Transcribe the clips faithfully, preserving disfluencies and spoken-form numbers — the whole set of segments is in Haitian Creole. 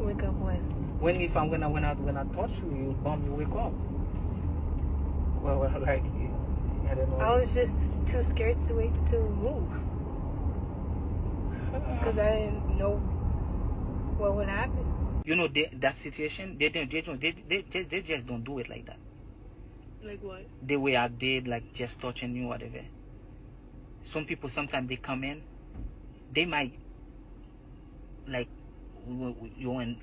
Wake up when? When if I'm when I when I when I touch you, you bump, you wake up. Well, well, like I don't know. I was just too scared to wake to move because I didn't know what would happen. You know they, that situation, they don't, they don't, they, they, they, they just don't do it like that. Like what? The way I did, like just touching you, whatever. Some people sometimes they come in, they might like w- w- you and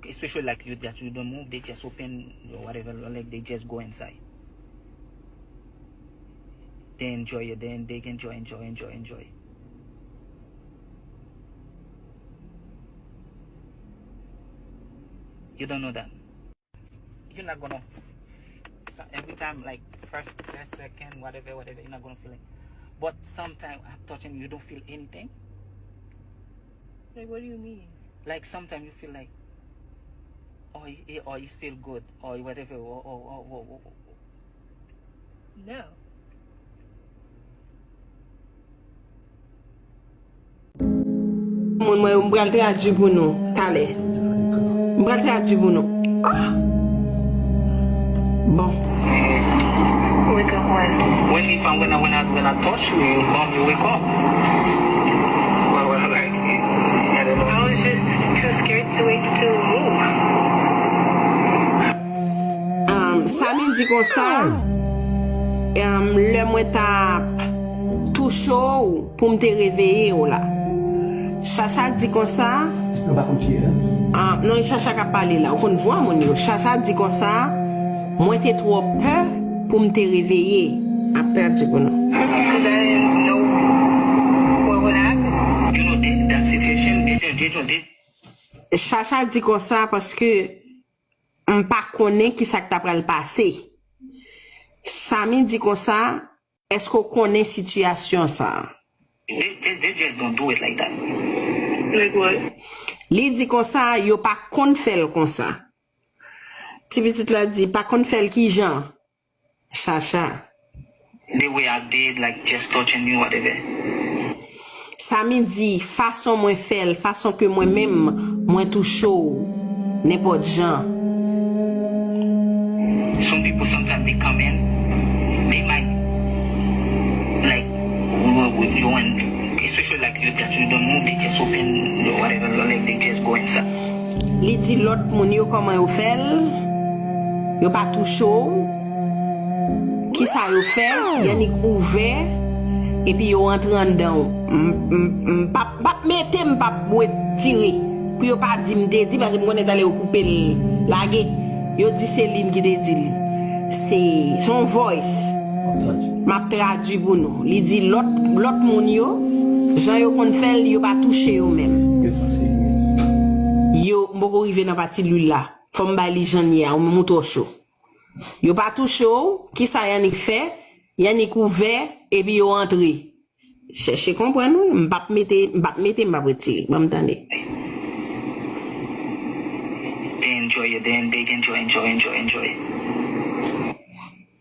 especially like you that you don't move, they just open or whatever, like they just go inside. They enjoy it, then they enjoy, enjoy, enjoy, enjoy. You don't know that. You're not gonna. So every time, like first, first, second, whatever, whatever, you're not gonna feel it. But sometimes I'm touching, you don't feel anything. Like, what do you mean? Like sometimes you feel like, oh, it, it, oh, it feel good, or whatever, or, or, or, or, or, No. Moun mwen yo, m pral tradui pou nou talè. M pral tradui pou nou. Ah! Bon. Wake up when? When if I'm when I when I when I touch you, you come, you wake up. Well, well, like I don't know. I was just too scared to wake to move. Um, Sami di konsa, um, lè mwen t ap touche w pou m te reveye w la. Chacha di konsa, Mwen pa konn ki e. Ah, non, e Chacha k ap pale la. Ou konn vwa moun yo. Chacha di konsa, mwen te twò pè pou m te reveye. Ap tradui pou nou. Because I didn't know what would happen. You know, they, that situation, they don't, they don't, they, Chacha di konsa paske m pa konnen ki sa k ta pral pase. Sami di konsa, èske w konnen sitiyasyon sa a? they, they, they just don't do it like that. Like what? Li di konsa, yo pa konn fè l konsa. Ti pitit la di, pa konn fè l ki jan? Chacha. The way I did, like just touching you, whatever. Sami di, fason mwen fè l, fason ke mwen menm, mwen touche w, nenpòt jan. Some people sometimes they come in, they might like w- w- you and especially like you that you don't move, they just open or whatever, like they just go inside. Li di lòt moun yo kòman yo fè l, yo pa touche w. Kisa yo fè? Y annik ouvè, epi yo antre anndan w. M- m- m p ap m p ap mete, m p ap retire. Pou yo pa di m te di, paske m konnen talè yo koupe l lage. Yo di se li m ki te di l. Se se yon voice. M ap tradui pou nou. Li di lòt lòt moun yo, jan yo konn fè l, yo pa touche yo menm. Yo, m poko rive nan pati lwil la. Fò m bay li jan l ye a, ou menm ou twò cho. Yo pa touche w, kisa y annik fè? Y annik ouvè, epi yo antre. Chèche konprann wi, m p ap mete, m p ap mete, m p ap retire. Ban m tande. They enjoy it, they, they enjoy, enjoy, enjoy, enjoy.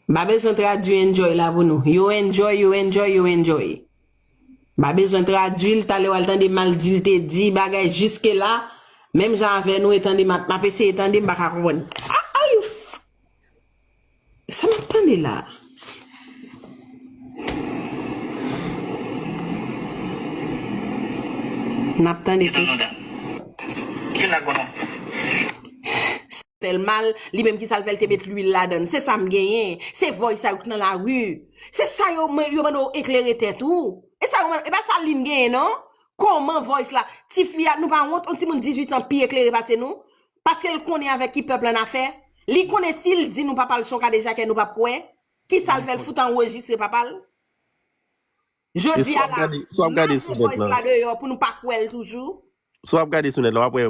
M pa bezwen tradui enjoy la pou nou. Yo enjoy, yo enjoy, yo enjoy. M pa bezwen tradui l, talè w al tande m al di l te di bagay jiske la, menm jan avè nou e tande m ap, m ap eseye tande, m pa ka konprann. Ah, ah, you f- Sa m ap tande la? N ap tande You don't tou. Know that. You're not gonna. Fè l mal, li menm ki sa l fè l te met lwil ladan l. Se sa m genyen. Se voice sa yo k nan lari. Se sa yo, yo mande w eklere tèt ou. E sa yo mande, e pa sa Lynn genyen non. Kòman voice la? Tifi a, nou pa wont, yon timoun dizuit an pi eklere pase nou? Paske l konnen avèk ki pèp la n afè. Li konnen si l di nou papa l se yon kadejakè, nou p ap kwè. Kisa l fè l fout anrejistre papa l? Jodi a la, Si w ap gade sou nèt la, deyò pou nou pa kwè l toujou. Si w ap gade sou nèt la, w ap wè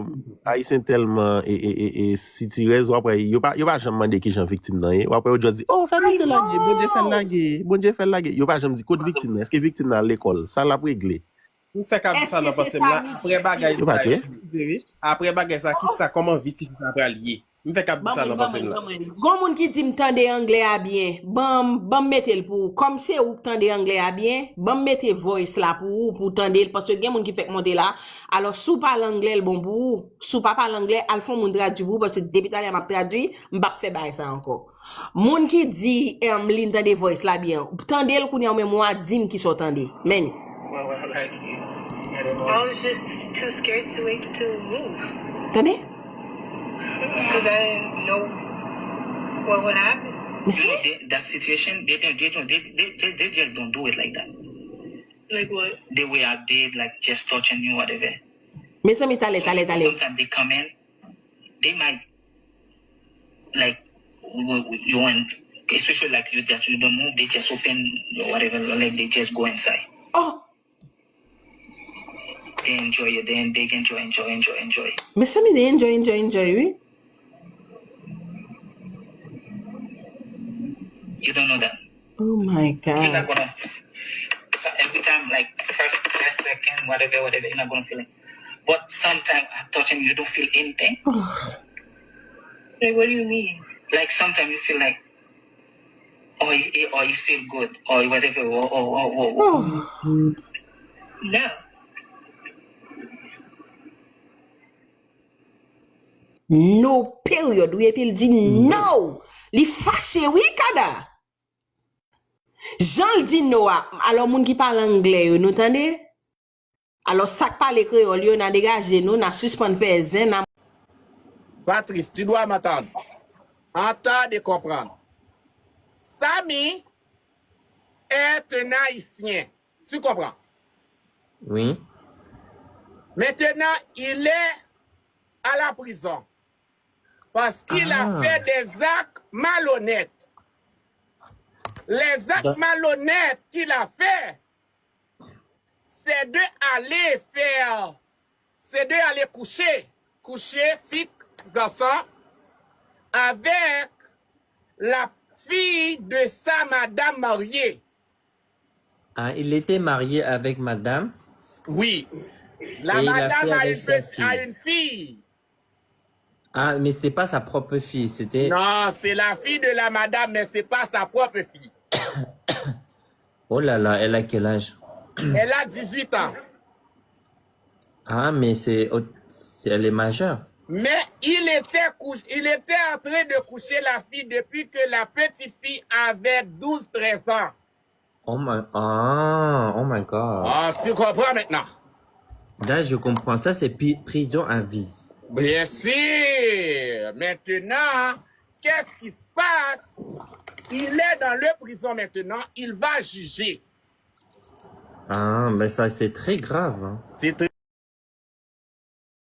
Ayisyen tèlman e, e, e, e sitirèz, w ap wè yo pa, yo pa janm mande kijan viktim nan ye. W ap wè yo just di, oh, fè misye lage, Bondye fè l lage, Bondye fè l lage. Yo pa janm di kot viktim nan, èske viktim nan al lekòl, sa l ap regle. M fèk ap di sa nan panse m la, apre bagay sa yo, eskize wi, apre bagay sa, kisa, kòman vi tifi sa pral ye? M fèk ap di sa nan panse m la. Gon moun ki di m tande anglè a byen. Ban m, ban m mete l pou ou. Kòm se ou k tande anglè a byen, ban m mete voice la pou ou, pou w tande l, paske gen moun ki fèk monte la. Alò, si w pale anglè, l bon pou ou. Si w pa pale anglè, al fè yon moun tradui pou ou, paske depi talè a m ap tradui, m p ap fè bagay sa ankò. Moun ki di, em, li tande voice la byen, tande l kounye a, ou menm w a di m kisa w tande. Men. Well, well, like, I don't know. I was just too scared to wake to move Tande? because I didn't know what would happen. Men You know, se they, that situation, they, they, they, don't, they, they, they, they just don't do it like that. Like what? The way I did, like, just touching you, whatever. Mezanmi, talè, talè, talè. Sometimes they come in, they might, like, w- w- you want, especially like you that you don't move, they just open or whatever, like they just go inside. Oh, They enjoy it, they, they enjoy, enjoy, enjoy, enjoy. Mezanmi, they enjoy, enjoy, enjoy, wi. You don't know that. Oh my You're not God. Gonna. So every time, like first, first, second, whatever, whatever, you're not gonna feel it. But sometimes I'm touching, you don't feel anything. Like, what do you mean? Like sometimes you feel like, oh, it, it, oh, it feel good, or whatever, or, or, or, or, or. Oh. No. No, period, wi, epi l di no. Li fache, wi, Kada. Jan l di no a, alò moun ki pale anglè yo, nou tande? Alò sa k pale kreyòl yo, n a degaje nou, n a sispann fè zen, n a Patrice, tu dois m'entendre. Entendre et comprendre. Samy est un Haïtien. Tu comprends? Oui. Maintenant, il est à la prison parce qu'il a Ah. Fait des actes malhonnêtes. Les actes Da- malhonnêtes qu'il a fait, c'est de aller faire, c'est de aller coucher, coucher, fic, garçon, avec la fille de sa madame mariée. Ah, il était marié avec madame. Oui. La Et il a madame fait a avec une, sa petite- a fille. Une fille. Ah, mais c'était pas sa propre fille, c'était... Non, c'est la fille de la madame, mais c'est pas sa propre fille. Oh là là, elle a quel âge? Elle a dix-huit ans. Ah, mais c'est, c'est- elle est majeure. Mais il était, cou- il était en train de coucher la fille depuis que la petite fille avait douze, treize ans. Oh my, ah, oh my God. Ah, tu comprends maintenant? Là, je comprends. Ça, c'est pi- prison à vie. Bien sûr. Maintenant, qu'est-ce qui se passe? Il est dans le prison maintenant. Il va juger. Ah, mais ça, c'est très grave, hein. C'est